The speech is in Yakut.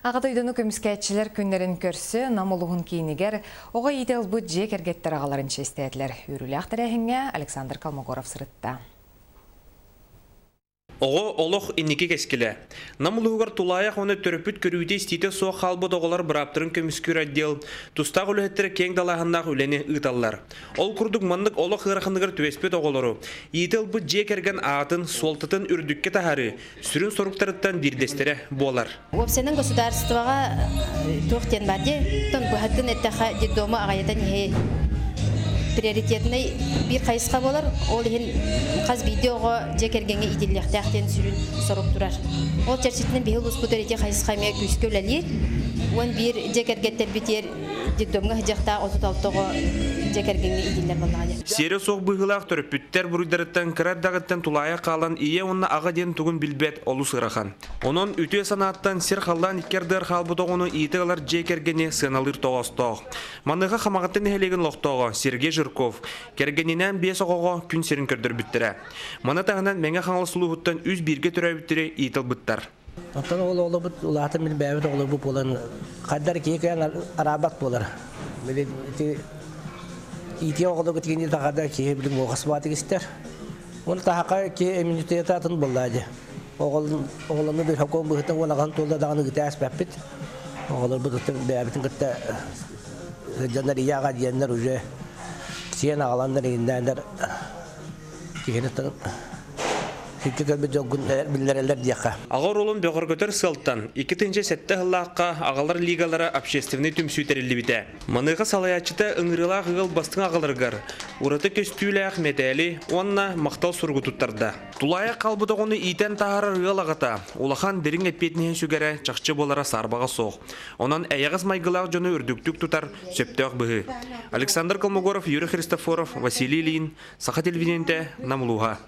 Аҕа дойдуну көмүскээччилэр күннэрин көрсө Нам улууһун киинигэр оҕо иитэ ылбыт дьиэ кэргэттэр аҕаларын чиэстээтилэр. Үөрүүлээх тэрээһиҥҥэ Александр Колмогоров сырытта. Оҕо олох инники кэскилэ. Нам улууһугар тулаайах уонна төрөппүт көрүүтэ-истиитэ суох хаалбыт оҕолор бырааптарын көмүскүүр отдел тустаах үлэһиттэрэ киэҥ далааһыннаах үлэни ыыталлар. Ол курдук маннык олох ыараханыгар түбэспит оҕолору иитэ ылбыт дьиэ кэргэн аатын, суолтатын үрдүккэ таһаарыы сүрүн соруктарыттан биирдэстэрэ буолар. Уопсайынан государствоҕа туох диэн баар дии, тон быһатын эттэххэ детдому аҕайатан иһи приоритетнай биир хайысха буолар. Ол иһин хас биирдии оҕо дьиэ кэргэҥҥэ иитиллиэхтээх диэн сүрүн сорук турар. Ол чэрчитинэн биһи улууспутугар ити хайысха эмиэ күүскэ үлэлиир. 11 дьиэ кэргэттэрбитигэр детдомҥа сылдьыахтаах 36 оҕо дьиэ кэргэҥҥэ иитиллэр буоллаҕа дии. Сиэрэ суох быһыылаах төрөппүттэр буруйдарыттан кыра эрдэҕиттэн тулаайах хаалан ийэ уонна аҕа диэн тугун билбэт олус ыарахан. Онон үтүө санааттан сир-халлаан икки ардыгар хаалбыт оҕону иитэ ылар дьиэ кэргэни сыаналыыр тоҕоостоох. Маныаха Хамаҕатта нэһилиэгин олохтооҕо Сергей Жирков кэргэнинээн биэс оҕоҕо күн сирин көрдөрбүттэрэ. Маны таһынан Мэҥэ Хаҥалас улууһуттан үс бииргэ төрөөбүттэри иитэ ылбыттар. Оттон ол оҕолорбут улаатан билбээбит оҕолорбут буолан хайдар киһи кыайан араабат буолар. Били ити иитиэ оҕолорго тигини таҕада киһи били муохас баатык истэр. Оны таһака киһи иммунитета атын буоллаа дии. Оҕолорну bir хокуон быһыта уон туолла даҕаны гытааспаппыт. Оҕолорбут бэйэбитин кытта сылдьаннар ийэ-аҕа диэннэр уже сиэн аҕаланнар иҥиннээннэр киһини Сиргэ кэлбит дьолгун биллэрэллэр диэххэ. Аҕа оруолун бөҕөргөтөр сыалтан 2007 сыллаахха Аҕалар лигалара общественнай түмсүү тэриллибитэ. Маныаха салайааччыта ыҥырыылаах ыал бастыҥ аҕаларыгар ураты көстүүлээх мэтээли уонна махтал суругу туттарда. Тулаайах хаалбыт оҕону иитэн таһаарар ыал аҕата улахан дириҥ эппиэтинэһи сүгэрэ чахчы буолара саарбаҕа суох. Онон эйэҕэс майгылаах дьону үрдүктүк тутар сөптөөх быһыы. Александр Колмогоров, Юрий Христофоров, Василий Ильин, Саха телевидениетэ, Нам улууһа.